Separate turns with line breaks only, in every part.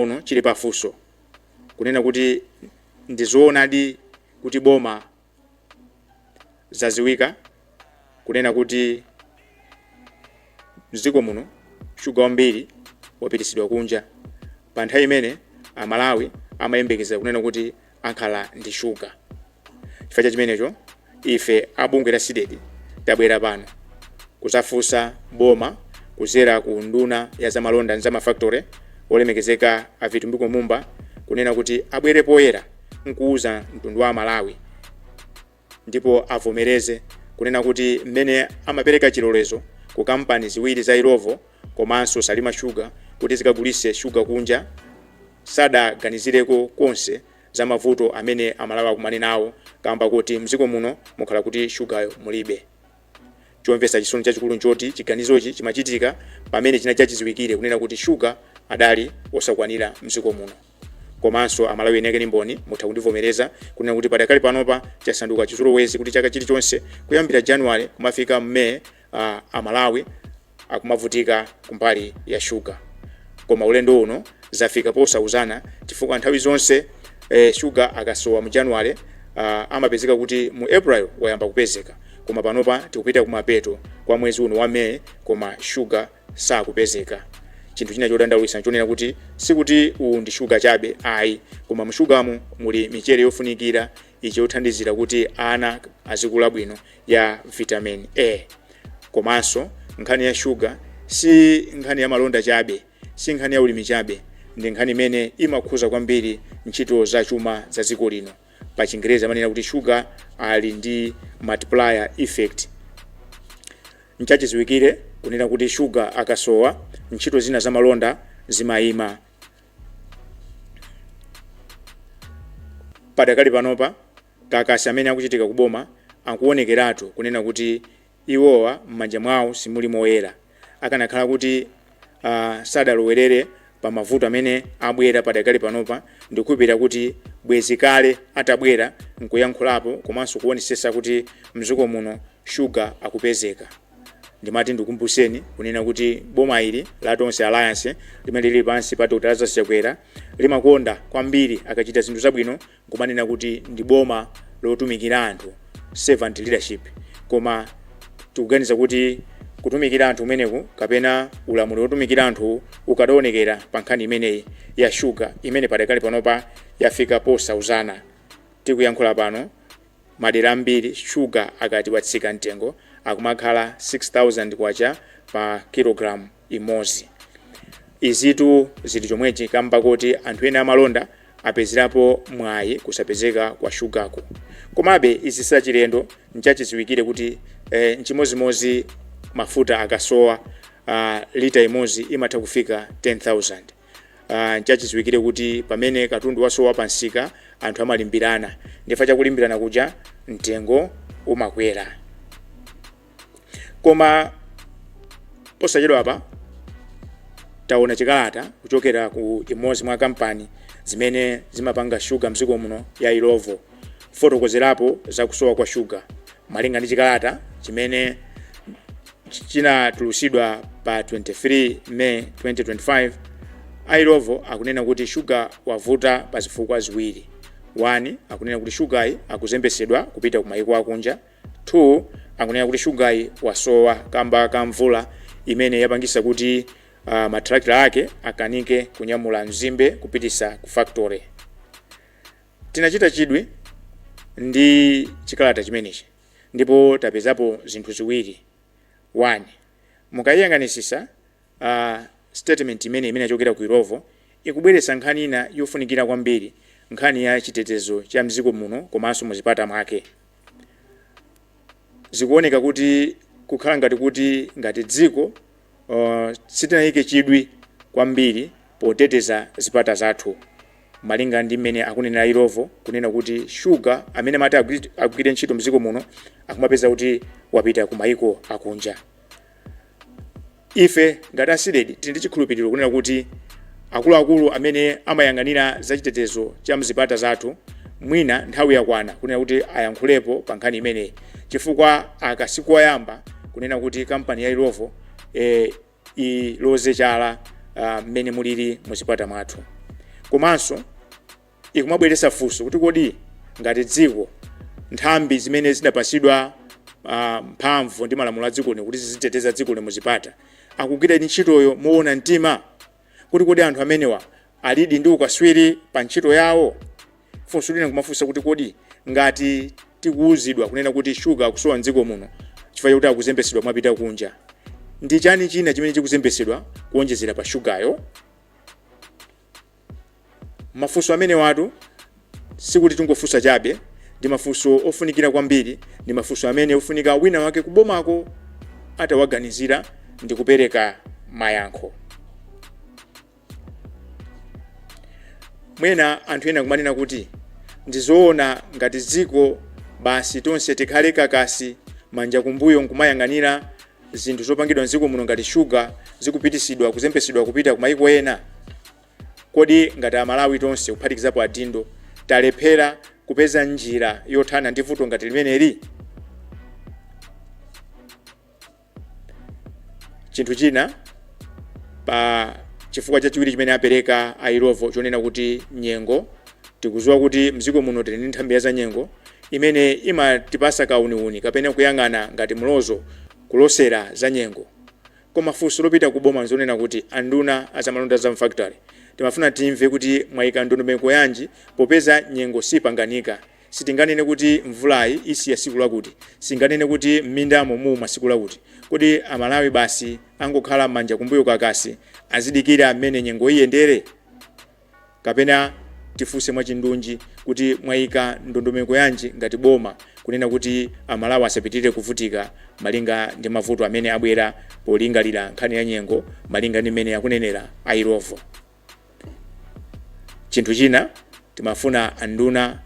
Muno chili pafunso kunena kuti ndizoonadi kuti boma zaziwika kunena kuti mdziko muno shuga wambiri wapitisidwa kunja pa nthawi imene Amalawi amayembekeza kunena kuti akhala ndi shuga. Chifukwa cha chimenecho ife a bungwe la Cdedi tabwera pano kuzafunsa boma kuzera ku nduna ya zamalonda ndi zamafactory olemekezeka a Vitumbiko Mumba kunena kuti abwere poyera nkuuza mtundu wa Amalawi ndipo avomereze kunena kuti mmene amapereka chilolezo ku kampani ziwiri za Illovo komanso Salima Sugar kuti zikagulitse shuga kunja sadaganizireko konse za mavuto amene Amalawi akumane nawo kamba koti mdziko muno mukhala kuti shugayo mulibe. Chomvetsa chisoni chachikulu nchoti chiganizochi chimachitika pamene chinali chachidziwikire kunena kuti shuga adali osakwanira mdziko muno. Komanso Amalawi eni ake ndi mboni mutha kundivomereza kunena kuti padakali panopa chasanduka chizolowezi kuti chaka chilichonse kuyambira January kumafika May Amalawi akumavutika kumbali ya shuga. Koma ulendo uno zafika posauzana chifukwa nthawi zonse shuga akasowa mu January amapezeka kuti mu April wayamba kupezeka. Koma panopa tikupita kumapeto kwa mwezi uno wa May koma shuga sakupezeka. Chinthu china chodandaulitsa nchonena kuti sikuti uwu ndi shuga chabe ayi, koma mu shugamu muli michere yofunikira ija yothandizira kuti ana azikula bwino ya vitamin A. Komanso nkhani ya shuga si nkhani ya malonda chabe, si nkhani ya ulimi chabe, ndi nkhani imene imakhuza kwambiri ntchito za chuma za dziko lino. Pa chingerezi amanena kuti shuga ali ndi multiplier effect. Nchachidziwikire kunena kuti shuga akasowa, ntchito zina za malonda zimayima. Padakali panopa, kakasi amene akuchitika ku boma akuonekeratu kunena kuti iwowa m'manja mwawo simuli moyera. Akanakhala kuti sadalowerere pa mavuto amene abwera padakali panopa, ndikukhulupirira kuti bwezi kale atabwera nkuyankhulapo komanso kuonesesa kuti mdziko muno shuga akupezeka. Ndimati ndikumbuseni kunena kuti boma ili la Tonse Alliance limene lili pansi pa Dr. Lazarus Chakwera limakonda kwambiri akachita zinthu zabwino nkumanena kuti ndi boma lotumikira anthu, servant leadership. Koma tikuganiza kuti kutumikira anthu kumeneku kapena ulamuliro wotumikira anthu ukadaonekera pa nkhani imeneyi ya shuga imene padakali panopa yafika posauzana. Tikuyankhula pano madera ambiri shuga akati watsika mtengo akumakhala K6000 pa kilogram imodzi. Izitu zili chomwechi kamba koti anthu ena amalonda apezerapo mwayi kusapezeka kwa shugaku. Komabe izi sizachilendo, nchachidziwikire kuti nchimodzimodzi mafuta akasowa lita imodzi imatha kufika 10,000. Nchachidziwikire kuti pamene katundu wasowa pa msika anthu amalimbirana, ndifa chakulimbirana kuja mtengo umakwera. Koma posachedwapa taona chikalata kuchokera ku imodzi mwa kampani zimene zimapanga shuga mdziko muno ya Illovo kufotokozerapo za kusowa kwa shuga. Malinga ndi chikalata chimene chinatulusidwa pa 23 May 2025, a Illovo akunena kuti shuga wavuta pa zifukwa ziwiri. 1 akunena kuti shugayi akuzembesedwa kupita ku mayiko akunja. 2 akunena kuti shugayi wasowa kamba ka mvula imene yapangisa kuti matrakita ake akanike kunyamula mzimbe kupitisa ku factory. Tinachita chidwi ndi chikalata chimenechi ndipo tapezapo zinthu ziwiri. 1 mukayiyang'anisisa statement imene yachokera ku Illovo ikubweretsa nkhani ina yofunikira kwambiri, nkhani ya chitetezo cha mdziko muno komanso muzipata mwake. Zikuoneka kuti kukhala ngati kuti ngati dziko sitinayike chidwi kwambiri poteteza zipata zathu, malinga ndi mmene akunenera Illovo kunena kuti shuga amene amati agwire ntchito mdziko muno akumapeza kuti wapita ku mayiko akunja. Ife ngati a Cdedi tili ndi chikhulupiriro kunena kuti akuluakulu amene amayang'anira za chitetezo cha mzipata zathu mwina nthawi yakwana kunena kuti ayankhulepo pa nkhani imeneyi, chifukwa aka sikoyamba kunena kuti kampani ya Illovo iloze chala mmene mulili muzipata mwathu. Komanso ikumabweretsa funso kuti kodi ngati dziko nthambi zimene zidapatsidwa mphamvu ndi malamulo a dziko lino kuti ziziteteza dziko lino muzipata akugwira ntchitoyo moona mtima? Kuti kodi anthu amenewa alidi ndi ukaswiri pa ntchito yawo? Funso lina kumafunsa kuti kodi ngati tikuwuzidwa kunena kuti shuga akusowa mdziko muno chifukwa chakuti akuzembetsedwa kumapita kunja, ndi chani china chimene chikuzembetsedwa kuonjezera pa shugayo? Mafunso amenewatu sikuti tingofunsa chabe, ndi mafunso ofunikira kwambiri, ndi mafunso amene ofunika wina wake kubomako atawaganizira ndi kupereka mayankho. Mwina anthu ena kumanena kuti ndizoona ngati dziko basi tonse tikhale kakasi manja kumbuyo nkumayang'anira zinthu zopangidwa mdziko muno ngati shuga zikupitisidwa kuzembesedwa kupita ku maiko ena? Kodi ngati Amalawi tonse kuphatikizapo adindo talephera kupeza njira yothana ndi vuto ngati limeneli? Chinthu china pa chifukwa chachiwiri chimene apereka a Illovo chonena kuti nyengo, tikuziwa kuti mdziko muno tili ndi nthambi ya za nyengo imene imatipasa kauniuni kapena kuyang'ana ngati mlozo kulosera za nyengo. Koma funso lopita ku boma nzonena kuti anduna azamalonda za mafactory timafuna timve kuti mwayika ndondomeko yanji popeza nyengo sipanganika. Sitinganene kuti mvulayi isiya siku lakuti, singanene kuti mmindamo muuma siku lakuti. Kodi Amalawi basi angokhala manja kumbuyo kakasi azidikira mmene nyengo iyendere? Kapena tifunse mwachindunji kuti mwayika ndondomeko yanji ngati boma kunena kuti Amalawi asapitirire kuvutika malinga ndi mavuto amene abwera polingalira nkhani ya nyengo malinga ndi mmene akunenera a Illovo? Chinthu china timafuna anduna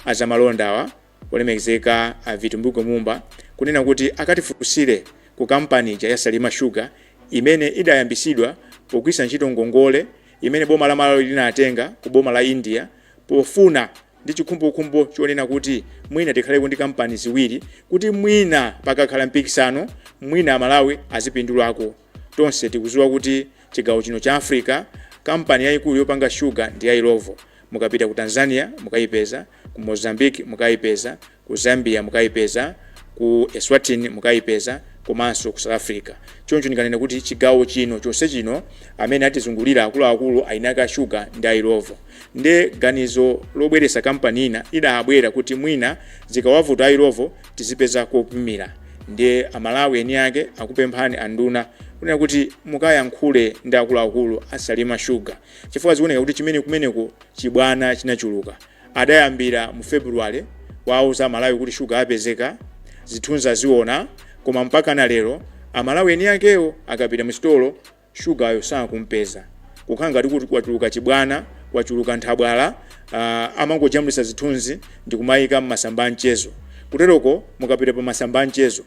azamalondawa olemekezeka a Vitumbiko Mumba kunena kuti akatifunsire ku kampani ija ya Salima Sugar imene idayambisidwa pogwiritsa ntchito ngongole imene boma la Malawi linatenga ku boma la India pofuna ndi chikhumbokhumbo chonena kuti mwina tikhaleko ndi kampani ziwiri kuti mwina pakakhala mpikisano mwina Amalawi azipindulako. Tonse tikuziwa kuti chigawo chino cha Africa kampani yayikulu yopanga shuga ndi ya Illovo. Mukapita ku Tanzania mukayipeza, ku Mozambique mukayipeza, ku Zambia mukayipeza, ku Eswatini mukayipeza komanso ku South Africa. Choncho ndinganene kuti chigawo chino chonse chino amene atizungulira akuluakulu ainaka shuga ndi a Illovo. Nde ganizo lobweresa kampani ina idabwera kuti mwina zikawavuta a Illovo tizipeza kopumira. Ndiye Amalawi eni ake akupemphani anduna kunena kuti mukayankhule ndi akuluakulu a Salima Sugar chifukwa zikuoneka kuti chimene kumeneko chibwana chinachuluka. Adayambira mu February kuwauza Amalawi kuti shuga apezeka, zithunzi aziona, koma mpakana lero Amalawi eni akewo akapita mu sitolo shugayo sakumpeza. Kukhala ngati kuti kwachuluka chibwana, kwachuluka nthabwala, amangojambulitsa zithunzi ndikumayika mmasamba a mchezo. Kuteroko mukapita pa masamba a mchezo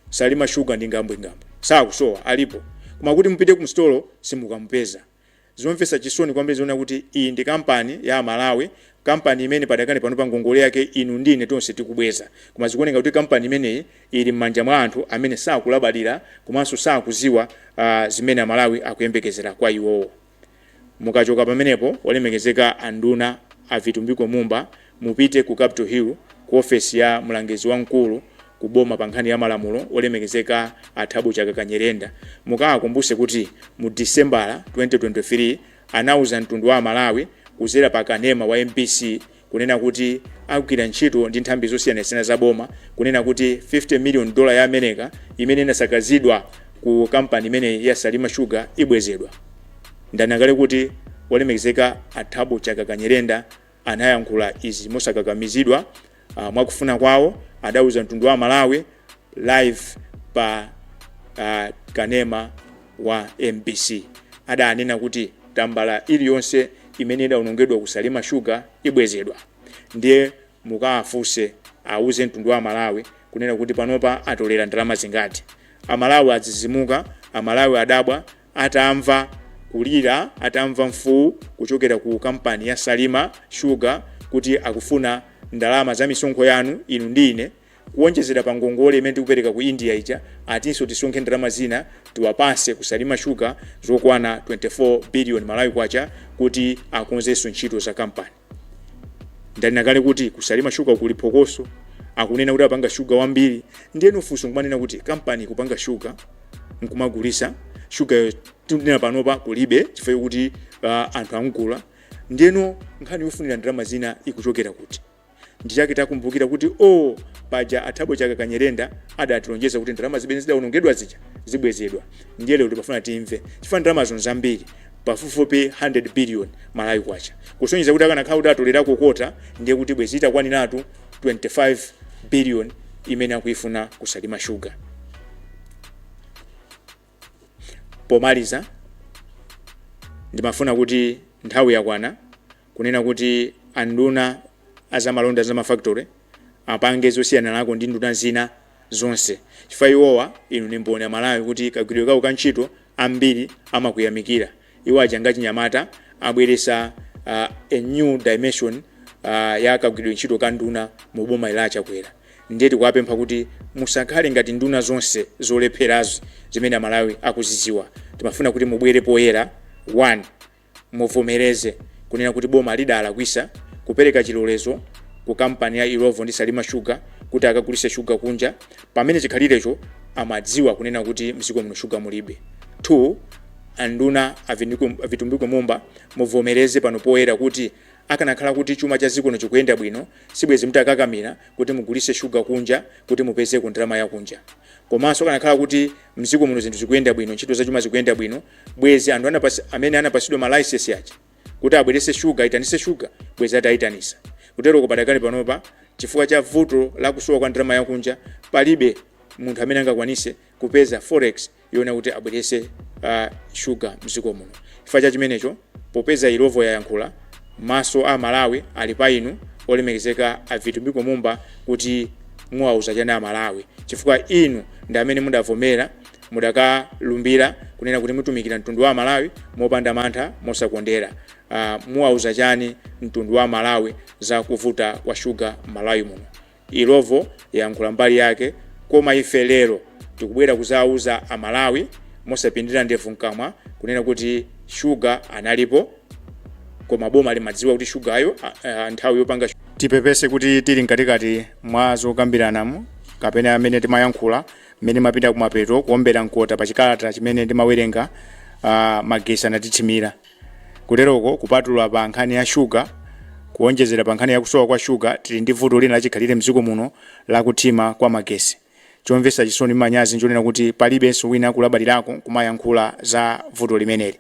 Salima Sugar ndi ngambwingambwi, sakusowa, alipo. Koma kuti mupite ku sitolo simukamupeza. Zomvetsa chisoni kwambiri zoona kuti iyi ndi kampani ya Amalawi, kampani imene padakali panopa ngongole yake inu ndi ine tonse tikubweza. Koma zikuoneka kuti kampani imeneyi ili m'manja mwa anthu amene sakulabadira komanso sakuziwa zimene Amalawi akuyembekezera kwa iwowo. Mukachoka pamenepo olemekezeka anduna a Vitumbiko Mumba mupite ku Capital Hill ku ofesi ya mlangizi wamkulu ku boma pa nkhani ya malamulo olemekezeka a Thabo Chakaka Nyirenda mukawakumbuse kuti mu Disembala 2023 anauza mtundu wa Amalawi kuzera pa kanema wa mbc kunena kuti agwira ntchito ndi nthambi zosiyanasiyana za boma kunena kuti 50 million dollar ya America imene inasakazidwa ku kampani imeneyi ya Salima Sugar ibwezedwa. Ndanena kale kuti olemekezeka a Thabo Chakaka Nyirenda anayankhula izi mosakakamizidwa, mwakufuna kwawo, adauza mtundu wa Amalawi live pa kanema wa mbc. Adanena kuti tambala iliyonse imene idaonongedwa ku Salima Sugar ibwezedwa. Ndiye mukawafunse auze mtundu wa Amalawi kunena kuti panopa atolera ndalama zingati. Amalawi adzidzimuka, Amalawi adabwa atamva kulira, atamva mfuwu kuchokera ku kampani ya Salima Sugar kuti akufuna ndalama za misonkho yanu inu ndi ine kuonjezera pa ngongole imene tikupereka ku India ija, atinso tisonkhe ndalama zina tiwapase ku Salima Sugar zokwana 24 billion Malawi kwacha. kuti akonzenso ntchito za kampani. Ndanena kale kuti ku Salima Sugar kuli phokoso, akunena kuti apanga shuga wambiri. Ndiyeno funso nkumanena kuti kampani ikupanga shuga nkumagulisa shuga, tinena panopa kulibe chifukwa chokuti anthu amgula. Ndiyeno nkhani yofunira ndalama zina ikuchokera kuti? Ndichake takumbukira kuti o paja a Thabo Chakaka Nyirenda adatilonjeza kuti ndalama zimene zidawonongedwa zija zibwezedwa. Ndiye lero timafuna timve chifukwa ndalamazo nzambiri, pafupifupi 100 billion Malawi kwacha, kusonyeza kuti akanakhala kuti atolerako kota, ndiye kuti bwezi itakwaniratu 25 billion imene akuifuna ku Salima Sugar. Pomaliza, ndimafuna kuti nthawi yakwana kunena kuti anduna azamalonda, zamafactory apange zosiyananako ndi nduna zina zonse, chifukwa iwowa, inu ni mboni Amalawi kuti kagwiridwe kawo ka ntchito ambiri amakuyamikira. Iwo aja ngachinyamata, abweresa a new dimension ya kagwiridwe ntchito ka nduna mu boma la Chakwera. Ndiye tikuwapempha kuti musakhale ngati nduna zonse zolepherazi zimene Amalawi akuziziwa. Timafuna kuti mubwere poyera. 1, muvomereze kunena kuti boma lidalakwisa kupereka chilolezo ku kampani ya Illovo ndi Salima Sugar kuti akagulise shuga kunja pamene chikhalirecho amadziwa kunena kuti mdziko muno shuga mulibe. 2, anduna a Vitumbiko Mumba, muvomereze pano poyera kuti akanakhala kuti chuma cha dziko chikuyenda bwino, sibwezi mutakakamira kuti mugulise shuga kunja kuti mupezeko ndalama yakunja. Komanso akanakhala kuti mdziko muno zinthu zikuyenda bwino, ntchito zachuma zikuyenda bwino, bwezi anthu amene anapasidwa ma license aja kuti abwerese shuga, ayitanise shuga, bwezi atayitanisa. Kuteroko padakali panopa, chifukwa cha vuto la kusowa kwa ndalama yakunja, palibe munthu amene angakwanise kupeza forex yona kuti abwerese shuga mdziko muno. Chifukwa cha chimenecho, popeza Illovo yayankhula, maso a Malawi ali pa inu, olemekezeka a Vitumbiko Mumba, kuti muwauza chani a Malawi, chifukwa inu ndi amene mudavomera, mudakalumbira kunena kuti mutumikira mtundu wa Malawi mopanda mantha, mosakondera. Muwauza chani mtundu wa Malawi za kuvuta kwa shuga Malawi muno? Illovo yayankhula mbali yake, koma ife lero tikubwera kuzauza Amalawi mosapindira ndevu mkamwa kunena kuti shuga analipo, koma boma limadziwa kuti shugayo nthawi yopanga. Tipepese kuti tili mkatikati mwa zokambiranamu kapena amene timayankhula, mmene mapita kumapeto kuombera mkota pa chikalata chimene ndimawerenga, magesi anatithimira. Kuteroko, kupatula pa nkhani ya shuga, kuonjezera pa nkhani ya kusowa kwa shuga, tili ndi vuto lina lachikhalire mdziko muno lakuthima kwa magesi. Chomvetsa chisoni, manyazi, nchonena kuti palibenso wina kulabadirako kumayankhula za vuto limeneli.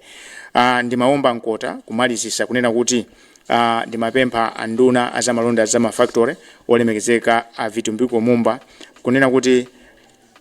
Ndimaomba mkota kumalizisa kunena kuti ndimapempha anduna azamalonda, zamafactory, olemekezeka a Vitumbiko Mumba, kunena kuti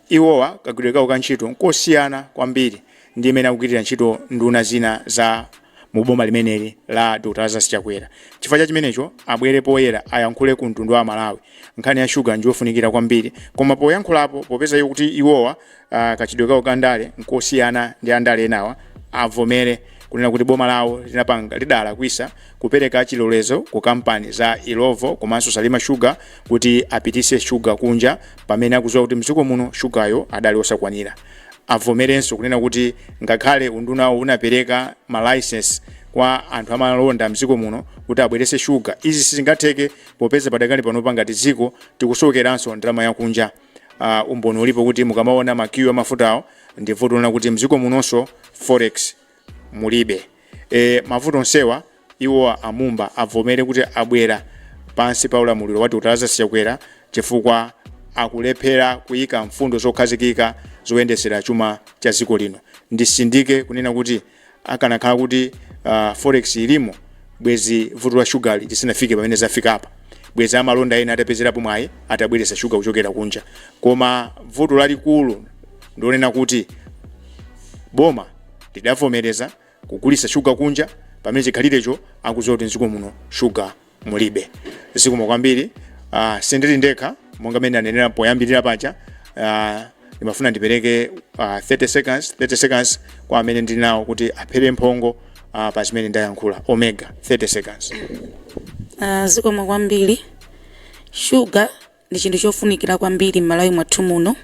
iwowa kagwiridwe kawo ka ntchito nkosiyana kwambiri ndi imene akugwirira ntchito nduna zina za mu boma limeneli la Dr Lazarus Chakwera. Chifukwa cha chimenecho, abwere poyera, ayankhule ku mtundu wa Malawi. Nkhani ya shuga njofunikira kwambiri, koma poyankhulapo, popeza iwo kuti iwowa kachidwe kawo kandale nkosiyana ndi andale enawa, avomere kunena kuti boma lawo linapanga lidalakwisa kupereka chilolezo ku kampani za Illovo komanso Salima Sugar kuti apitise shuga kunja pamene akudziwa kuti mdziko muno shugayo adali osakwanira. Avomerenso kunena kuti ngakhale undunawo unapereka ma license kwa anthu amalonda mdziko muno kuti abwerese shuga, izi sizingatheke popeza padakali panopa ngati dziko tikusowekeranso ndalama yakunja. Umboni ulipo kuti mukamaona ma queue amafutawo, ndi vuto lona kuti mdziko munonso forex mulibe. Mavuto onsewa, iwo amumba avomere kuti abwera pansi pa ulamuliro wa Dr Lazarus Chakwera chifukwa akulephera kuyika mfundo zokhazikika zoyendesera chuma cha dziko lino. Ndisindike kunena kuti akanakhala kuti forex ilimo, bwezi vuto la shugali lisanafike pamene zafika apa, bwezi amalonda ena atapezerapo mwayi atabweretsa shuga kuchokera kunja. Koma vuto lalikulu ndionena kuti boma lidavomereza kugulitsa shuga kunja pamene chikhalirecho akudziwa kuti mdziko muno shuga mulibe. Zikomo kwambiri. Sindili ndekha. Monga mmene anenera poyambirira paja, ndimafuna ndipereke 30 seconds, 30 seconds kwa amene ndili nawo kuti aphere mphongo pa zimene ndayankhula. Omega, 30 seconds.
Zikomo kwambiri. Shuga ndi chinthu chofunikira kwambiri m'Malawi mwathu muno.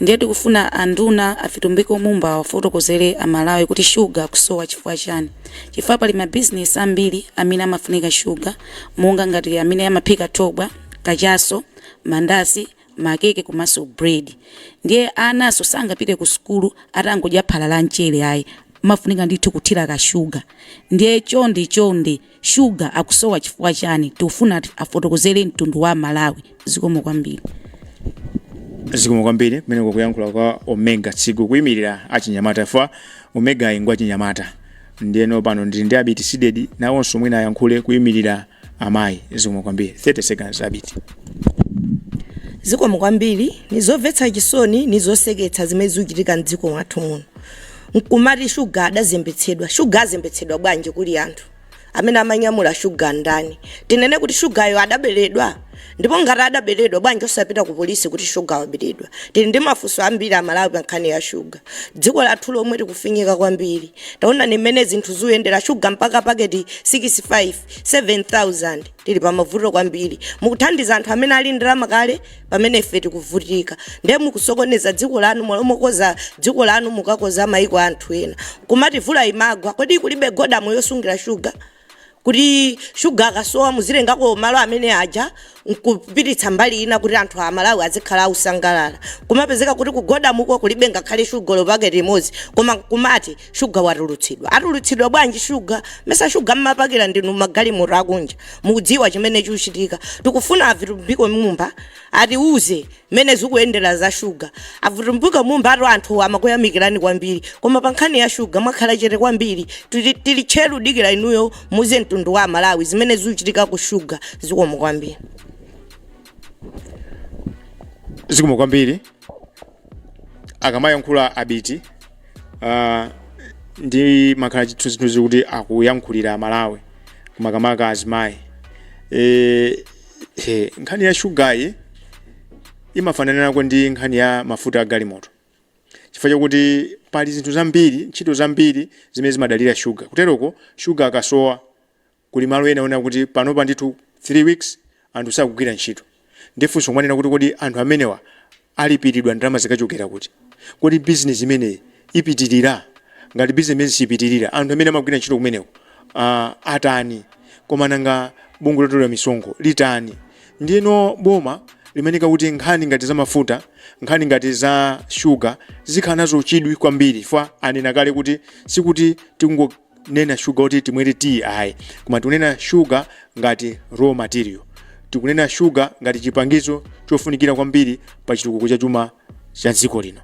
Ndiye tikufuna anduna a Vitumbiko Mumba awafotokozere Amalawi kuti shuga akusowa chifukwa chani, chifukwa pali mabizinesi ambiri amene amafunika shuga, monga ngati amene amaphika thobwa, kachaso, mandasi, makeke komanso bread. Ndiye anaso sangapite ku sukulu atangodya phala la mchere ayi, mafunika ndithu kuthira kashuga. Ndiye chonde chonde, shuga akusowa chifukwa chani? Tikufuna afotokozere mtundu wa Malawi. Zikomo kwambiri.
Zikomo kwambiri. Kumeneko kuyankhula kwa Omega Tsigu kuyimirira achinyamata, fa Omega ingwa achinyamata. Ndiyeno pano ndili ndi Abiti Sidedi, nawonso mwina ayankhule kuyimirira amayi. Zikomo kwambiri. 30 seconds, Abiti.
Zikomo kwambiri. Nizomvetsa chisoni, nizoseketsa zimene zikuchitika mdziko mwathu muno. Nkumati shuga adazembetsedwa. Shuga azembetsedwa bwanji kuli anthu amene amanyamula shuga ndani? Tinene kuti shugayo adaberedwa? Ndipo ngati adaberedwa, bwanji osapita ku polisi kuti shuga waberedwa? Tili ndi mafunso ambiri Amalawi pa nkhani ya shuga. Dziko lathu lomwe tikufinyika kwambiri. Taona ni mmene zinthu zikuyendera, shuga mpaka paketi 65 7000. Tili pa mavuto kwambiri. Mukuthandiza anthu amene ali ndalama kale pamene ife tikuvutika. Ndiye mukusokoneza dziko lanu. Mukoza dziko lanu, mukakoza mayiko anthu ena. Kumati mvula imagwa, kodi kulibe godown yosungira shuga kuti shuga akasowa muzilengako malo amene aja nkupititsa mbali ina kuti anthu Amalawi azikhala ausangalala? Kumapezeka kuti ku godownko kulibe ngakhale shuga olo paketi imodzi, koma kumati shuga watulutsidwa. Atulutsidwa bwanji shuga? Mesa shuga mmapakira ndinu magalimoto akunja? Mukudziwa chimene chikuchitika. Tikufuna aVitumbiko Mumba atiuze mmene zikuyendera za shuga. AVitumbiko Mumba atu, anthu amakuyamikirani kwambiri, koma pa nkhani ya shuga mwakhala chete kwambiri. Tili tcheru dikira inuyo muze mtundu wa Malawi zimene zikuchitika ku shuga. Zikomo kwambiri.
Zikomo kwambiri. Akamayankhula Abiti, ndi makhala chithunzithunzi kuti akuyankhulira Malawi, kumakamaka azimayi. Nkhani ya shugayi imafananirako ndi nkhani ya mafuta a galimoto, chifukwa chakuti pali zinthu zambiri, ntchito zambiri zimene zimadalira shuga. Kuteroko shuga akasowa, kuli malo ena ona kuti panopa ndithu 3 weeks anthu sakugwira ntchito. Ndifunso kumanena kuti, kodi anthu amenewa alipiridwa ndalama zikachokera kuti? Kodi bizinesi imeneyi ipitirira? Ngati bizinesi imene sipitirira, anthu amene amagwira ntchito kumeneko atani? Koma nanga bungwe lotolera misonkho litani? Ndiyeno boma limayeneka kuti nkhani ngati za mafuta, nkhani ngati za shuga zikhala nazo chidwi kwambiri, chifukwa anena kale kuti sikuti tikungonena shuga kuti timwere tiyi ayi, koma tikunena shuga ngati raw material, tikunena shuga ngati chipangizo chofunikira kwambiri pa chitukuko cha chuma cha dziko lino.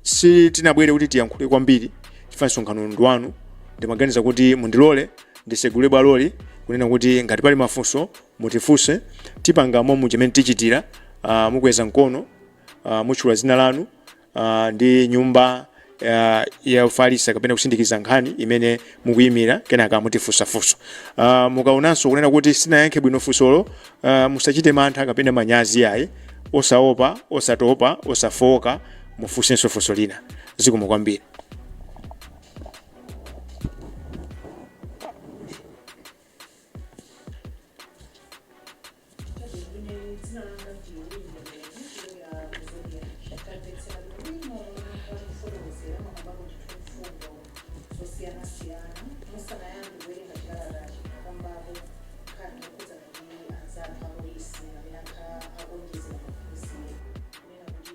Sitinabwere kuti tiyankhule kwambiri chifukwa msonkhano ndi wanu. Ndimaganiza kuti mundilole ndisegule bwaloli kunena kuti ngati pali mafunso mutifunse. Tipanga momwe chimene tichitira, mukweza mkono, mutchula dzina lanu ndi nyumba yofalitsa kapena kusindikiza nkhani imene mukuyimira, kenaka mutifunsa funso. Mukaonanso kunena kuti sinayankhe bwino funsolo, musachite mantha kapena manyazi ayi. Osaopa, osatopa, osafoka, mufunsenso funso lina. Zikomo kwambiri.
Dzina langa ndi Winnie kuchokera ku Zodiak. Tamvetsera bwino kufotokozera mwakambako ndithu mfundo zosiyanasiyana. Musanayambe kuwerenga chikalatachi, mwakambako nkhani yokhudzana ndi anzathu apolisi amene akhala akuonjezera maphunziro, kunena kuti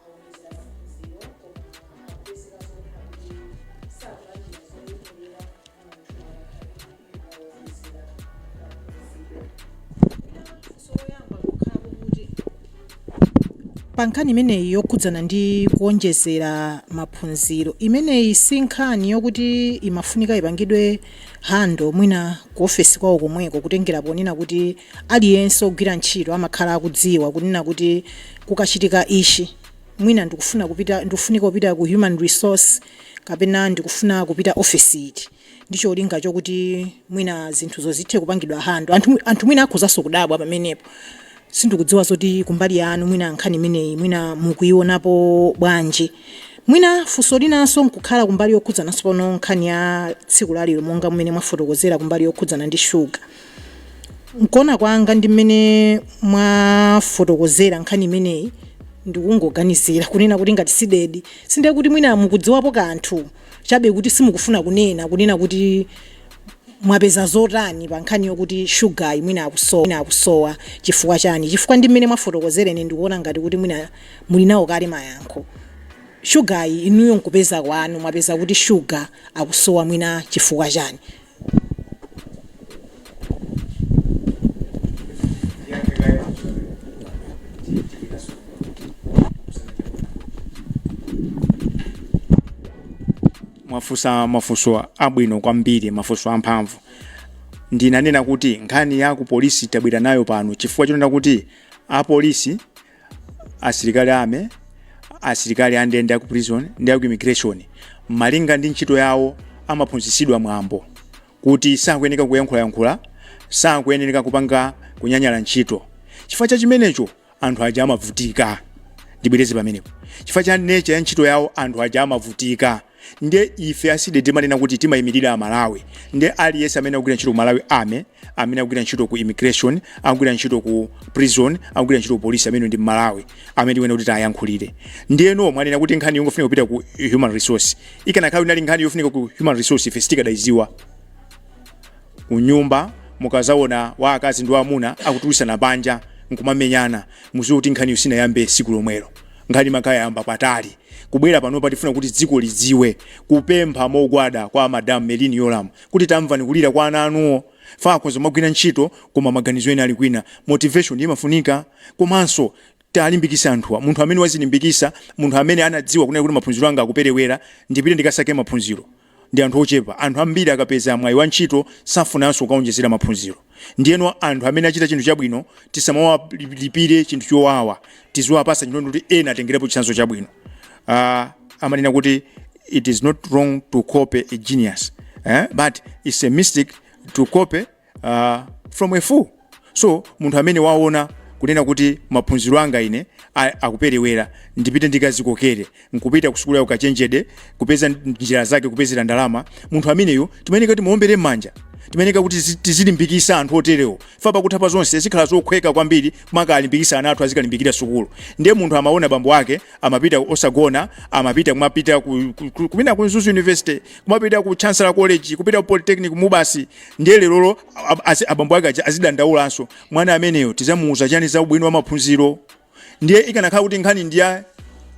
aonjezera maphunziro koma akupezeka zonena kuti sakulandira zoyenerera munthu akakhala kuti aonjezera maphunziro. Funso loyamba kukhala kuti pa nkhani imeneyi yokhudzana ndi kuonjezera maphunziro, imeneyi si nkhani yokuti imafunika ipangidwe handle mwina ku ofesi kwawo komweko, kutengera ponena kuti aliyense ogwira ntchito amakhala akudziwa kunena kuti kukachitika ichi, mwina ndikufuna kupita, ndikufunika kupita ku human resource kapena ndikufuna kupita ofesi iti, ndi cholinga chokuti mwina zinthuzo zithe kupangidwa handle. Anthu mwina akhozanso kudabwa pamenepo. Sindikudziwa zoti kumbali yanu mwina nkhani imeneyi mwina mukuionapo bwanji. Mwina funso linanso nkukhala kumbali yokhudzananso pano nkhani ya tsiku lalero, monga mmene mwafotokozera kumbali yokhudzana ndi shuga. Nkuona kwanga ndi mmene mwafotokozera nkhani imeneyi, Ndikungoganizira kunena kuti ngati CDEDI, sindiye kuti mwina mukudziwapo kanthu chabe kuti simukufuna kunena kuti mwapeza zotani pa nkhani yokuti shugayi mwina akusowa, mwina akusowa chifukwa chani? Chifukwa ndi mmene mwafotokozereni, ndikuona ngati kuti mwina muli nawo kale mayankho. Shugayi, inuyo nkupeza kwanu mwapeza kuti shuga akusowa mwina chifukwa chani?
Mwafunsa mafunso abwino kwambiri, mafunso amphamvu. Ndinanena kuti nkhani ya ku polisi tabwera nayo pano chifukwa chonena kuti apolisi, asilikali ame, asilikali andende aku prison ndi aku immigration, malinga ndi ntchito yawo, amaphunzitsidwa mwambo kuti sakuyeneka kuyankhulayankhula, sakuyeneka kupanga kunyanyala ntchito. Chifukwa cha chimenecho anthu aja amavutika. Ndibwereze pamenepo: chifukwa cha nature ya ntchito yawo, anthu aja amavutika. Ndiye ife a CDEDI timanena kuti timayimirira Amalawi. Ndiye aliyense amene akugwira ntchito ku Malawi Army, amene akugwira ntchito ku immigration, akugwira ntchito ku prison, akugwira ntchito ku polisi, amene ndi Mmalawi amene tikuyenera kuti tayankhulire. Ndiyeno mwanena kuti nkhani yongofunika kupita ku human resource. Ikanakhala inali nkhani yofunika ku human resource, ife sitikadayiziwa. Kunyumba mukazaona wa akazi ndi wamuna akutulutsana panja nkumamenyana, muziwe kuti nkhaniyo sinayambe siku lomwelo, nkhani makayamba patali. Kubwera panopa, tifuna kuti dziko lidziwe kupempha mogwada kwa Madam Merlyne Yolamu kuti tamvani kulira kwa ana anuwo. Akhoza magwira ntchito koma maganizo ena ali kwina. Motivation imafunika, komanso talimbikisa anthuwa. Munthu amene wazilimbikisa, munthu amene anadziwa kunena kuti maphunziro anga akuperewera, ndipite ndikasake maphunziro, ndi anthu ochepa. Anthu ambiri akapeza mwayi wa ntchito safunanso kukaonjezera maphunziro. Ndiyeno anthu amene achita chinthu chabwino tisamawalipire chinthu chowawa, tiziwapasa chinthu kuti ena atengerepo chitsanzo chabwino. Amanena kuti it is not wrong to copy a genius, eh? But it's a mistake to copy from a fool. So munthu amene waona kunena kuti maphunziro anga ine akuperewera, ndipite ndikazikokere, nkupita ku sukulu ya ukachenjede, kupeza njira zake kupezera ndalama, munthu ameneyo timayeneka kuti muombere m'manja. Timayeneka kuti tizilimbikisa anthu oterewo. Fa pakutha pa zonse zikhala zokhweka kwambiri kumakalimbikisa ana athu azikalimbikira sukulu. Ndiye munthu amaona bambo ake amapita osagona, amapita kumapita kumina ku Mzuzu University, kumapita ku Chancellor College, kupita ku Polytechnic, MUBAS. Ndiye lerolo abambo ake aja azidandaulanso. Mwana ameneyo tizamuuza chani za ubwino wa maphunziro? Ndiye ikanakhala kuti nkhani ndiya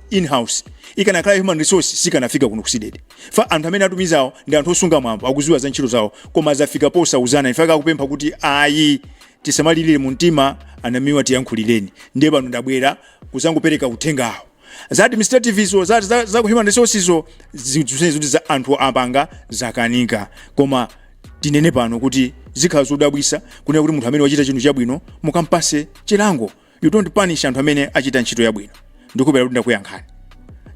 in-house, ikanakhala human resource, sikanafika kuno ku CDEDI. Fa anthu amene atumizawo ndi anthu osunga mwambo, akuziwa za ntchito zawo, koma zafika posauzana. Ife akupempha kuti ayi, tisamalirire mu mtima, anamiwa tiyankhulireni. Ndiye pano ndabwera kuzangopereka uthengawo. Za administrative izo, za human resources izo, zinthu zoti za anthu apanga zakanika. Koma tinene pano kuti zikhala zodabwisa kunena kuti munthu amene wachita chinthu chabwino mukampase chilango. You don't punish anthu amene achita ntchito yabwino. Ndikupera kuti ndakuyankhani.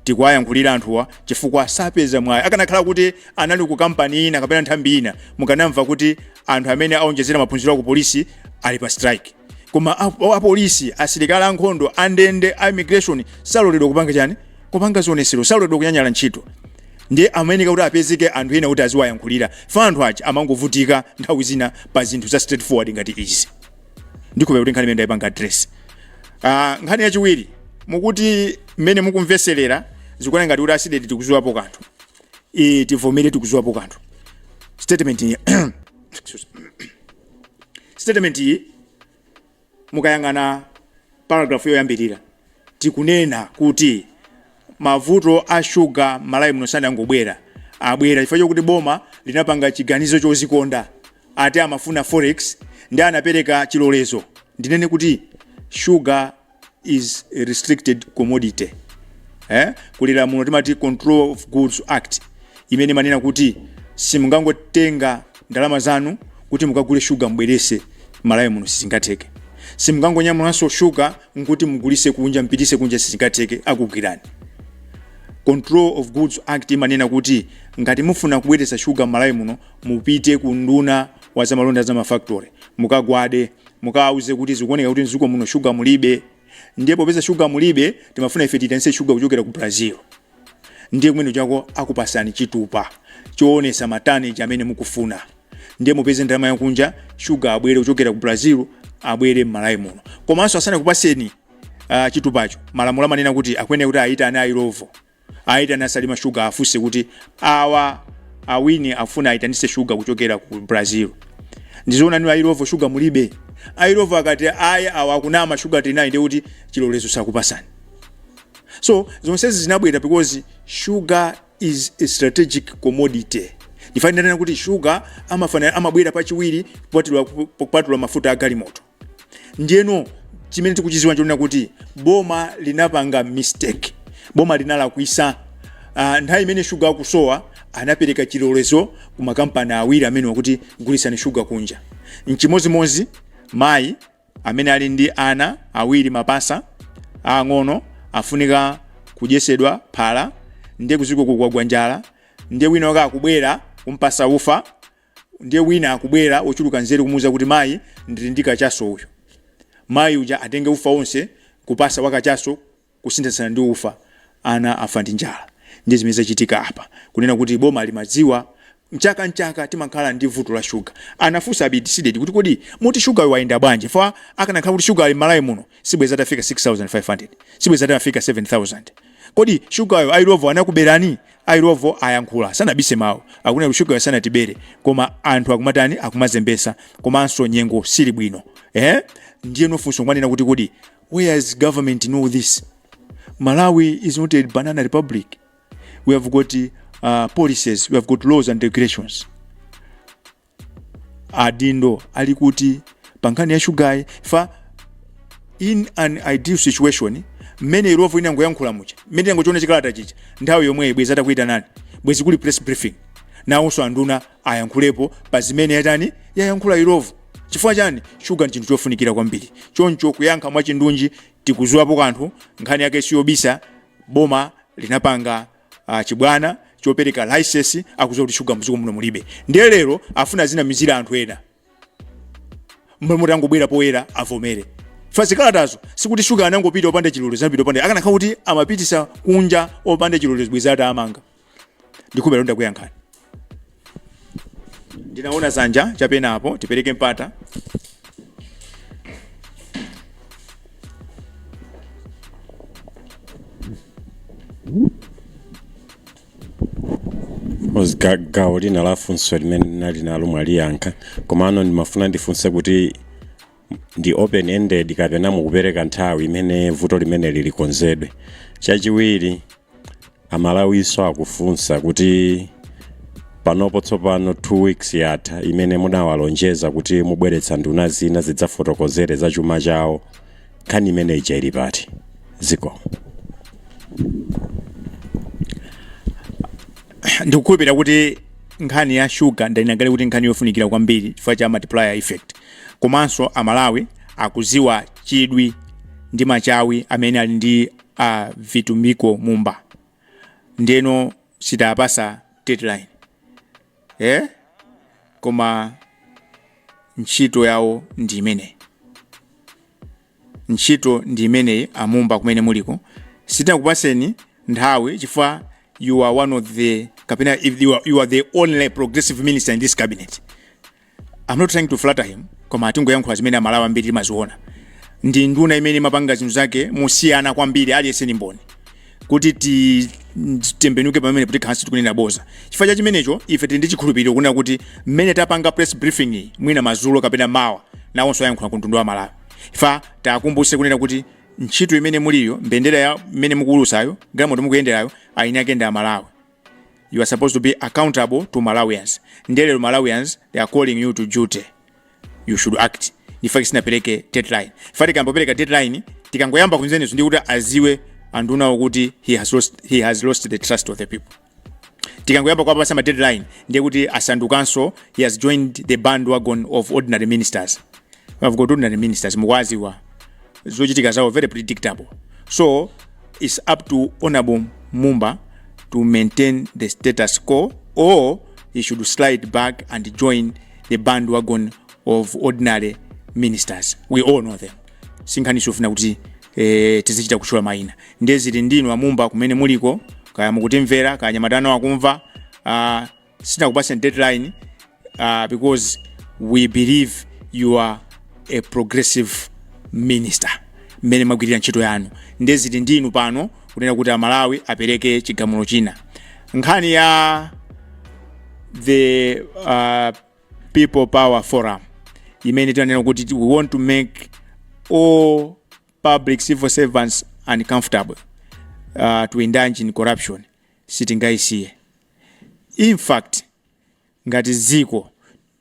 Tikuwayankhulira anthuwa chifukwa sapeza mwayi. Akanakhala kuti anali ku kampani ina kapena nthambi ina, mukanamva kuti anthu amene aonjezera maphunziro aku polisi ali pa strike. Koma apolisi, asilikali ankhondo, andende, a immigration saloledwa kupanga chani? Kupanga zionesero. Saloledwa kunyanyala ntchito. Ndiye amayeneka kuti apezeke anthu ena kuti aziwayankhulira. Fa anthu aja amangovutika nthawi zina pa zinthu za straightforward ngati izi. Ndikupera kuti nkhani imene ndayipanga address. Nkhani yachiwiri, mukuti mmene mukumveserera zikuona ngati kuti a CDEDI tikuziwapo kanthu. Tivomere, tikuziwapo kanthu. Statement iyi, excuse me. Statement iyi, mukayang'ana paragraph yoyambirira, tikunena kuti mavuto a shuga Malawi muno sanangobwera, abwera chifukwa chokuti boma linapanga chiganizo chozikonda, ati amafuna forex, ndi anapereka chilolezo. Ndinene kuti sugar is a restricted commodity, eh? Kuli lamulo timati Control of Goods Act imene imanena kuti simungangotenga ndalama zanu kuti mukagule shuga mubwerese Malawi muno, sizingatheke. Simungangonyamulanso shuga nkuti mugulise kunja, mpitise kunja, sizingatheke, akugwirani. Control of Goods Act imanena kuti ngati mufuna kubweretsa shuga m'Malawi muno, mupite ku nduna wa zamalonda za mafactory, mukagwade, mukawauze kuti zikuoneka kuti mdziko muno shuga mulibe, ndiye popeza shuga mulibe, timafuna ife tiyitanitse shuga kuchokera ku Brazil. Ndiye kumene chako akupasani chitupa choonesa matonnage amene mukufuna. Ndiye mupeze ndalama yakunja, shuga abwere kuchokera ku Brazil, abwere m'Malawi muno. Komanso asanakupaseni Chitupacho, malamulo amanena kuti akuyenera kuti ayitane a Illovo, ayitane a Salima Sugar, afunse kuti awa awini afuna ayitanise shuga kuchokera ku Brazil, ndizoona ni a Illovo shuga mulibe? A Illovo akati ayi, awa akunama, shuga tinayi, ndiye kuti chilolezo sakupasani. So zonsezi zinabwera because sugar is a strategic commodity. Ndifanira kuti sugar amafana amabwera pachiwiri kupatula mafuta a galimoto. Ndiyeno chimene tikuchiziwa nchonena kuti boma linapanga mistake, boma linalakwisa. Nthawi imene shuga akusowa, anapereka chilolezo ku makampani awiri amene wakuti gulisani shuga kunja. Nchimozimozi mayi amene ali ndi ana awiri mapasa ang'ono, afunika kudyesedwa phala, ndiye kuziko kugwagwa njala, ndiye wina wake akubwera kumpasa ufa, ndiye wina akubwera wochuluka nzeru kumuwuza kuti, "Mayi, ndili ndi kachaso uyu." Mayi uja atenge ufa wonse kupasa wakachaso, kusinthatsana ndi ufa, ana afa ndi njala. Ndiye zimene zachitika apa, kunena kuti boma limadziwa mchaka mchaka timakhala ndi vuto la shuga. Anafunsa abiti CDEDI kuti, "Kodi muti shuga wayenda bwanji?" Fa akanakhala kuti shuga ali m'Malawi muno, sibweza atafika 6500, sibweza atafika 7000. Kodi shugayo a Illovo anakuberani? A Illovo ayankhula, sanabise mawu, akunena kuti shugayo sanatibere, koma anthu akumatani, akumazembesa, komanso nyengo sili bwino, eh? Ndiye nofunso kumanena kuti, kodi where is government know this? Malawi is not a banana republic. We have got policies, we have got laws and regulations. Adindo ali kuti pa nkhani ya shugayi? Fa in an ideal situation, mmene Illovo inangoyankhula muja, mmene inangochiona chikalata chicha, nthawi yomweyi bwezi atakuita nani, bwezi kuli press briefing, nawonso anduna ayankhulepo pa zimene yatani, yayankhula Illovo. Chifukwa chani? Shuga ndi chinthu chofunikira kwambiri. Choncho kuyankha mwachindunji, tikuziwapo kanthu, nkhani yake siyobisa. Boma linapanga chibwana chopereka license akuziwa kuti shuga mdziko muno mulibe. Ndiye lero afuna zinamizira anthu ena, mmwe mutangobwera poyera avomere. Fa zikalatazo sikuti shuga anangopita opanda chilolezo, anapita opanda. Akanakhala kuti amapitisa kunja opanda chilolezo, bwezi atamanga. Ndikhulupirira ndakuyankhani. Ndinaona zanja chapenapo, tipereke mpata.
Gawo lina la funso limene ndinali nalo mwaliyankha, komano ndimafuna ndifunse kuti ndi open ended kapena mukupereka nthawi imene vuto limene lilikonzedwe? Chachiwiri, Amalawiso akufunsa kuti panopo tsopano 2 weeks yatha imene munawalonjeza kuti mubweretsa nduna zina zidzafotokozere za chuma chawo. Nkhani imene ija ili pati? Ziko.
Ndikukhulupirira kuti nkhani ya shuga ndinagale kuti nkhani yofunikira kwambiri chifukwa cha multiplier effect, komanso Amalawi akuziwa chidwi ndi machawi amene ali ndi a Vitumbiko Mumba. Ndiyeno sitapasa deadline, eh? Koma ntchito yawo ndi imeneyi, ntchito ndi imeneyi. Amumba, kumene muliko, sitinakupaseni nthawi chifukwa you are one of the, kapena if you are the only progressive minister in this cabinet. I'm not trying to flatter him, koma atingoyankhula zimene Amalawi ambiri timaziona. Ndi nduna imene imapanga zinthu zake mosiyana kwambiri, aliyense ni mboni kuti titembenuke pamene kuti khansi tikunena boza. Chifukwa cha chimenecho, ife tili ndi chikhulupiriro kunena kuti mmene tapanga press briefing iyi, mwina madzulo kapena mawa, nawonso ayankhula ku mtundu wa Malawi. Ifa takumbuse kunena kuti ntchito imene muliyo, mbendera ya mmene mukuwulusayo, galimoto mukuyenderayo, aini ake ndi Amalawi. You are supposed to be accountable to Malawians. Ndiye lero Malawians, they are calling you to duty. You should act. Ndifa sinapereke deadline. Ifa tikambopereka deadline, tikangoyamba kunzenezo, ndi kuti aziwe andunawo kuti he has lost the trust of the people. Tikangoyamba kuwapasa ma deadline, ndiye kuti asandukanso, he has joined the bandwagon of ordinary ministers. We have got ordinary ministers, mukwaziwa zochitika zawo, very predictable. So it's up to Honorable Mumba to maintain the status quo, or he should slide back and join the bandwagon of ordinary ministers. We all know them. Sinkhani sofuna kuti tizichita kutchula mayina. Ndiye zili ndinu Amumba kumene muliko, kaya mukutimvera, kaya nyamatano akumva. Sinakupaseni deadline because we believe you are a progressive minister. Mmene magwirira ntchito yanu, ndeziti ndinu pano kunena kuti Amalawi apereke chigamulo china. Nkhani ya the People Power Forum imene tinanena kuti we want to make all public civil servants uncomfortable to indulge in corruption, sitingayisiye. In fact, ngati dziko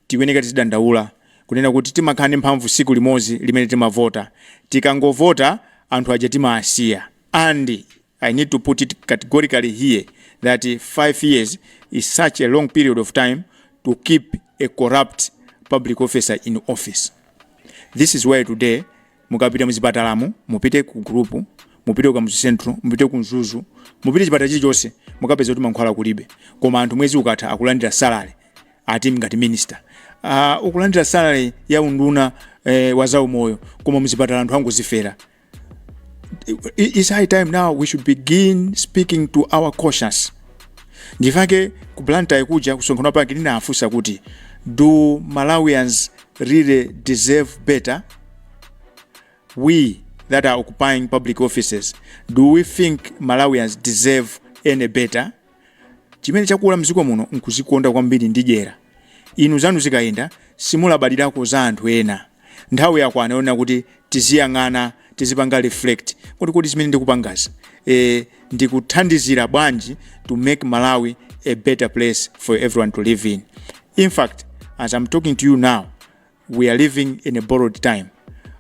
tikuyeneka tizidandaula kunena kuti timakhala ndi mphamvu siku limodzi limene timavota. Tikangovota, anthu aja timasiya. And I need to put it categorically here that 5 years is such a long period of time to keep a corrupt public officer in office. This is why today mukapita muzipatalamu, mupite ku group, mupite ku Kamuzu Central, mupite ku Mzuzu, mupite chipatala chilichonse, mukapeza kuti mankhwala kulibe, koma anthu mwezi ukatha akulandira salary. Ati ngati minister ukulandira salary ya unduna wa zaumoyo, koma muzipatala anthu angozifera. It's high time now we should begin speaking to our conscience. Ndifake ku Blantyre kuja kusonkhano pake ndinafunsa kuti, "Do Malawians really deserve better? We that are occupying public offices, do we think Malawians deserve any better?" Chimene chakula mdziko muno nkuzikonda kwambiri ndi dyera. Inu zanu zikayenda, simulabadirako za anthu ena. Nthawi yakwana yonena kuti tiziyang'ana, tizipanga reflect kuti zimene ndikupangazi ndikuthandizira bwanji to make Malawi a better place for everyone to live in? In fact, as I'm talking to you now, we are living in a borrowed time.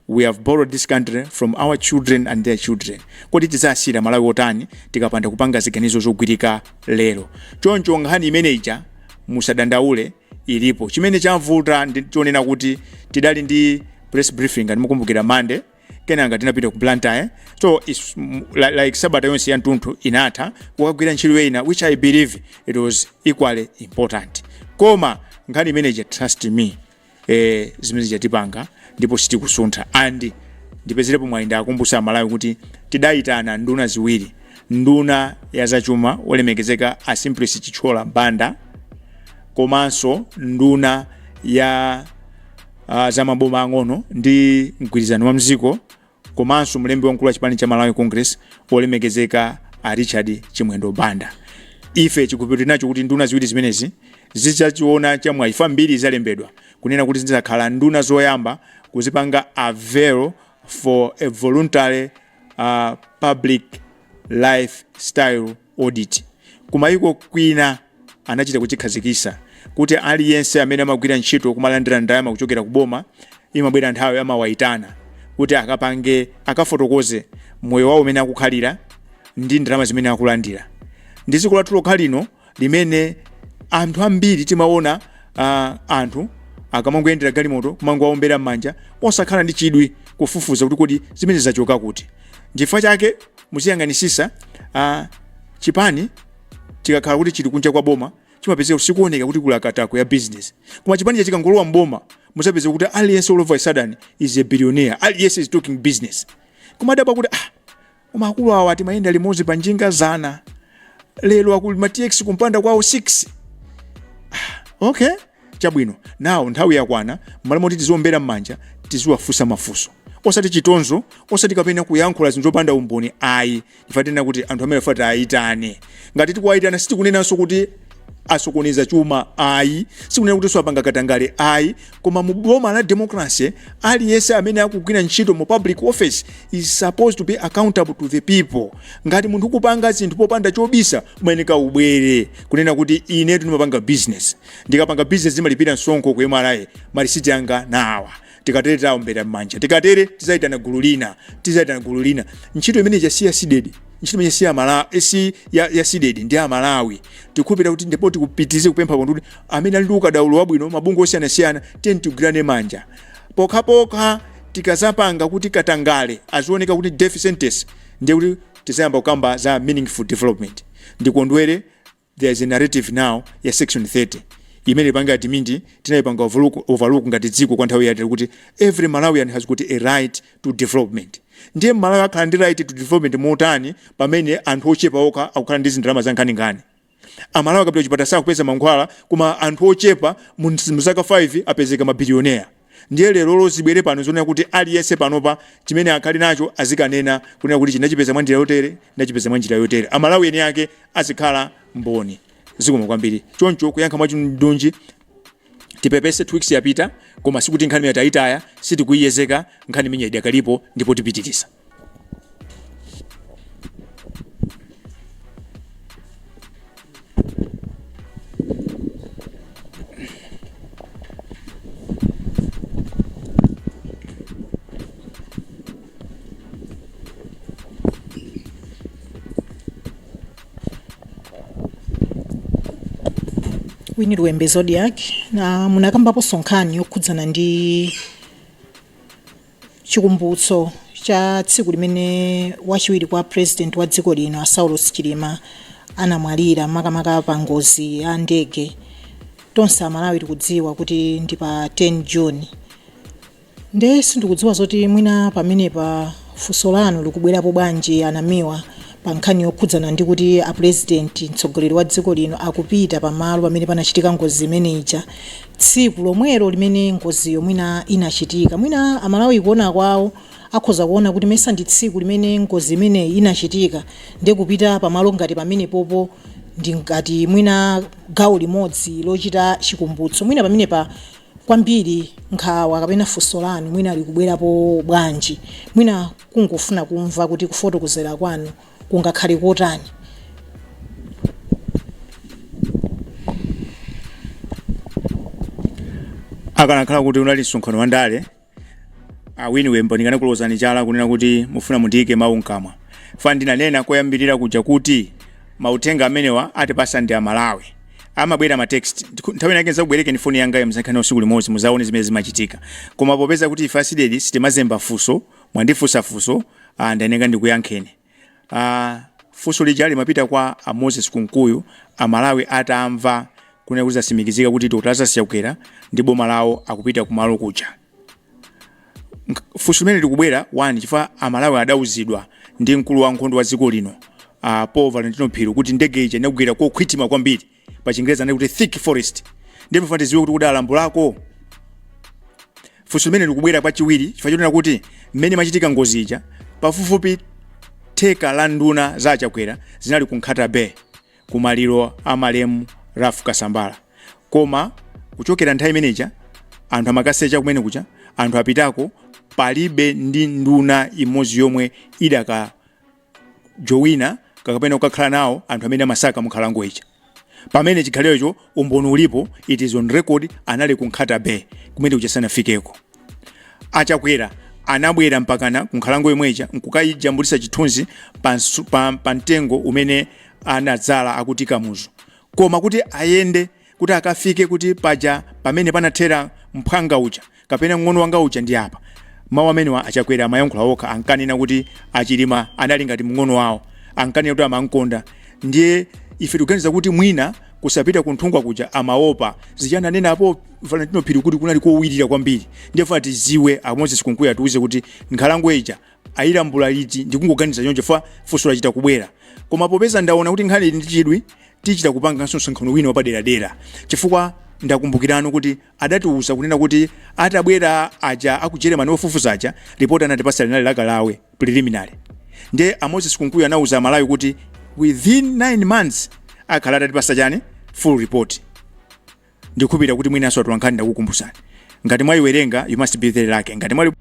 We have borrowed this country from our children and their children. Kodi tidzasiyira Malawi otani tikapanda kupanga ziganizo zogwirika lero? Choncho nkhani imeneija musadandaule, ilipo. Chimene chavuta ndi chonena kuti tidali ndi press briefing, ngati mukumbukira, Monday, kenanga tinapita ku Blantyre. So it's like sabata yonse ya mtunthu inatha kukagwira ntchito ina, which I believe it was equally important. Koma nkhani imeneija, trust me, zimene zatipanga ndipo sitikusuntha. And ndipezerepo mwayi ndakumbutsa Amalawi kuti tidayitana nduna ziwiri, nduna ya zachuma olemekezeka a Simplex Chithyola Banda, komanso nduna ya za maboma ang'ono ndi mgwirizano wa mziko, komanso mlembi wamkulu wa chipani cha Malawi Congress olemekezeka a Richard Chimwendo Banda. Ife chikhulupiriro tinacho kuti nduna ziwiri zimenezi zidzachiona chamwayi mbiri zalembedwa kunena kuti zidzakhala nduna zoyamba kuzipanga avail for a voluntary public lifestyle audit. Kumayiko kwina anachita kuchikhazikisa kuti aliyense amene amagwira ntchito kumalandira ndalama kuchokera kuboma, imabwera nthawi amawayitana kuti akapange, akafotokoze moyo wawo umene akukhalira ndi ndalama zimene akulandira. Ndi dziko lathu lokha lino limene anthu ambiri timaona anthu akamangoyendera galimoto kumangowaombera m'manja, osakhala ndi chidwi kufufuza kuti kodi zimene zachoka kuti. Nchifukwa chake muziyang'anisisa, chipani chikakhala kuti chili kunja kwa boma, chimapezeka sikuoneka kuti kuli akatako ya business, koma chipani chikangolowa mboma, musapeze kuti aliyense all of a sudden is a billionaire, aliyense is talking business. Koma adabwa kuti, ah, koma akulu awa timayenda limodzi pa njinga zana, lero akuli ma TX kumpanda kwawo 6. Ah, okay, chabwino. Now nthawi yakwana, mmalo moti tiziombera m'manja, tiziwafunsa mafunso, osati chitonzo, osati kapena kuyankhula zinthu zopanda umboni, ayi. Tifatena kuti anthu amene afati ayitane. Ngati tikuwayitana, sitikunenanso kuti asokoneza chuma, ayi, sikunena kuti apanga katangale, ayi. Koma mu boma la democracy, aliyense amene akugwira ntchito mu public office is supposed to be accountable to the people. Ngati munthu ukupanga zinthu popanda chobisa, umayeneka ubwere kunena kuti, "Inetu ndimapanga business, ndikapanga business ndimalipira msonkho ku MRA, marisiti anga nawa." Tikatere taombera m'manja, tikatere tizayitana gulu lina, tizayitana gulu lina. Ntchito imene chasiya CDEDI, ntchito imene siya mala si ya CDEDI ndi Amalawi. Tikukhulupirira kuti, ndipo tikupitirize kupempha kuti amene ali ndi ukadaulo wabwino, mabungwe osiyanasiyana, tiye tigwirane manja. Pokhapokha tikazapanga kuti katangale azioneka kuti death sentence, ndiye kuti tizayamba kukamba za meaningful development. Ndikondwere, there is a narrative now ya Section 30 imene ipanga admit, tinayipanga overlook ngati dziko kwa nthawi yatali, kuti every Malawian has got a right to development. Ndiye Malawi akhala ndi right to development motani pamene anthu ochepa okha akukhala ndi zindalama za nkhaninkhani? Amalawi akapita kuchipatala sakupeza mankhwala, koma anthu ochepa mu zaka 5 apezeka mabilioneya. Ndiye lerolo zibwere pano zonena kuti aliyense panopa chimene akhali nacho azikanena kunena kuti chinachipeza mwa njira yotere, ndachipeza mwa njira yotere. Amalawi eni ake azikhala mboni. Zikomo kwambiri. Choncho kuyankha mwachindunji, tipepese, 2 weeks yapita, koma sikuti nkhani imene tayitaya, sitikuyiyezeka. Nkhani imene idakalipo ndipo tipitiriza.
Winnie Lwembe, Zodiak. Na munakambaponso nkhani yokhudzana ndi chikumbutso cha tsiku limene wachiwiri kwa president wa dziko lino a Saulos Chilima anamwalira, makamaka pa ngozi ya ndege. Tonse Amalawi tikudziwa kuti ndi pa 10 June. Nde sindikudziwa zoti mwina pamenepa funso lanu likubwerapo bwanji, anamiwa, pa nkhani yokhudzana ndi kuti a president, mtsogoleri wa dziko lino, akupita pamalo pamene panachitika ngozi imeneja tsiku lomwelo limene ngoziyo mwina inachitika. Mwina Amalawi kuona kwawo akhoza kuona kuti mesa ndi tsiku limene ngozi imeneyi inachitika, ndiye kupita pamalo ngati pamenepopo ndi ngati mwina gawo limodzi lochita chikumbutso. Mwina pamenepa kwambiri nkhawa kapena funso lanu mwina likubwerapo bwanji? Mwina kungofuna kumva kuti kufotokozera kwanu kungakhale kotani.
Akanakhala kuti unali msonkhano wa ndale, a Winnie Wembo, ndikanakulozani chala kunena kuti mufuna mundiyike mawu mkamwa. Fa ndinanena koyambirira kuja kuti mauthenga amenewa atipasa ndi Amalawi, amabwera ma text. Nthawi inake nzakubwerekeni foni yangayo, mzakhale usiku limodzi, muzaone zimene zimachitika. Koma popeza kuti ife a CDEDI sitimazemba funso, mwandifunsa funso, ndayeneka ndikuyankheni. Funso lija limapita kwa a Moses Kunkuyu. Amalawi atamva kunena kuti zatsimikizika kuti Dr Lazarus Chakwera ndi boma lawo akupita kumalo kuja, funso limene likubwera 1 chifukwa Amalawi adauzidwa ndi mkulu wa nkhondo wa dziko lino, Paul Valentino Phiri, kuti ndege ija inagwera kokhwitima kwambiri, pa Chingereza anati kuti thick forest. Ndiye mufuna tidziwe kuti kudalambulako. Funso limene likubwera pachiwiri chifukwa chonena kuti mmene imachitika ngozi ija, pafupifupi theka la nduna za Achakwera zinali ku Nkhata Bay kumaliro a malemu Ralph Kasambara. Koma kuchokera nthawi imeneja anthu amakasecha kumene kuja, anthu apitako, palibe ndi nduna imodzi yomwe idaka jowina kapena kukakhala nawo anthu amene amasaka munkhalango ija, pamene chikhalirecho umboni ulipo, it is on record, anali ku Nkhata Bay kumene kuja sanafikeko. Achakwera anabwera mpakana ku nkhalango yomwe ija nkukayijambulisa chithunzi pa mtengo umene anadzala akuti Kamuzu. Koma kuti ayende kuti akafike kuti paja pamene panathera mphwanga uja kapena mng'ono wanga uja ndi apa, mawu amenewa Achakwera amayankhula okha, ankanena kuti Achilima anali ngati mng'ono wawo, ankanena kuti amankonda. Ndiye ife tikuganiza kuti mwina kusapita kunthungwa kuja amaopa zija ananena apo Valentino Phiri kuti kunali kowirira kwambiri. Ndiye funa tiziwe, a Moses Kunkuyu atiuze kuti nkhalango ija ayilambula liti. Ndikungoganiza choncho fa funso lachita kubwera, koma popeza ndaona kuti nkhani ili ndi chidwi, tichita kupanganso msonkhano wina wapaderadera, chifukwa ndakumbukirano kuti adatiuza kunena kuti atabwera aja aku Germany ofufuza aja, ripoti anatipasa linali lakalawe, preliminary. Ndiye a Moses Kunkuyu anauza Amalawi kuti within 9 months akhala atatipasa chani? Full report. Ndikukhulupirira kuti mwinanso atolankhani ndakukumbusani. Ngati mwayiwerenga, you must be very lucky. Ngati mwali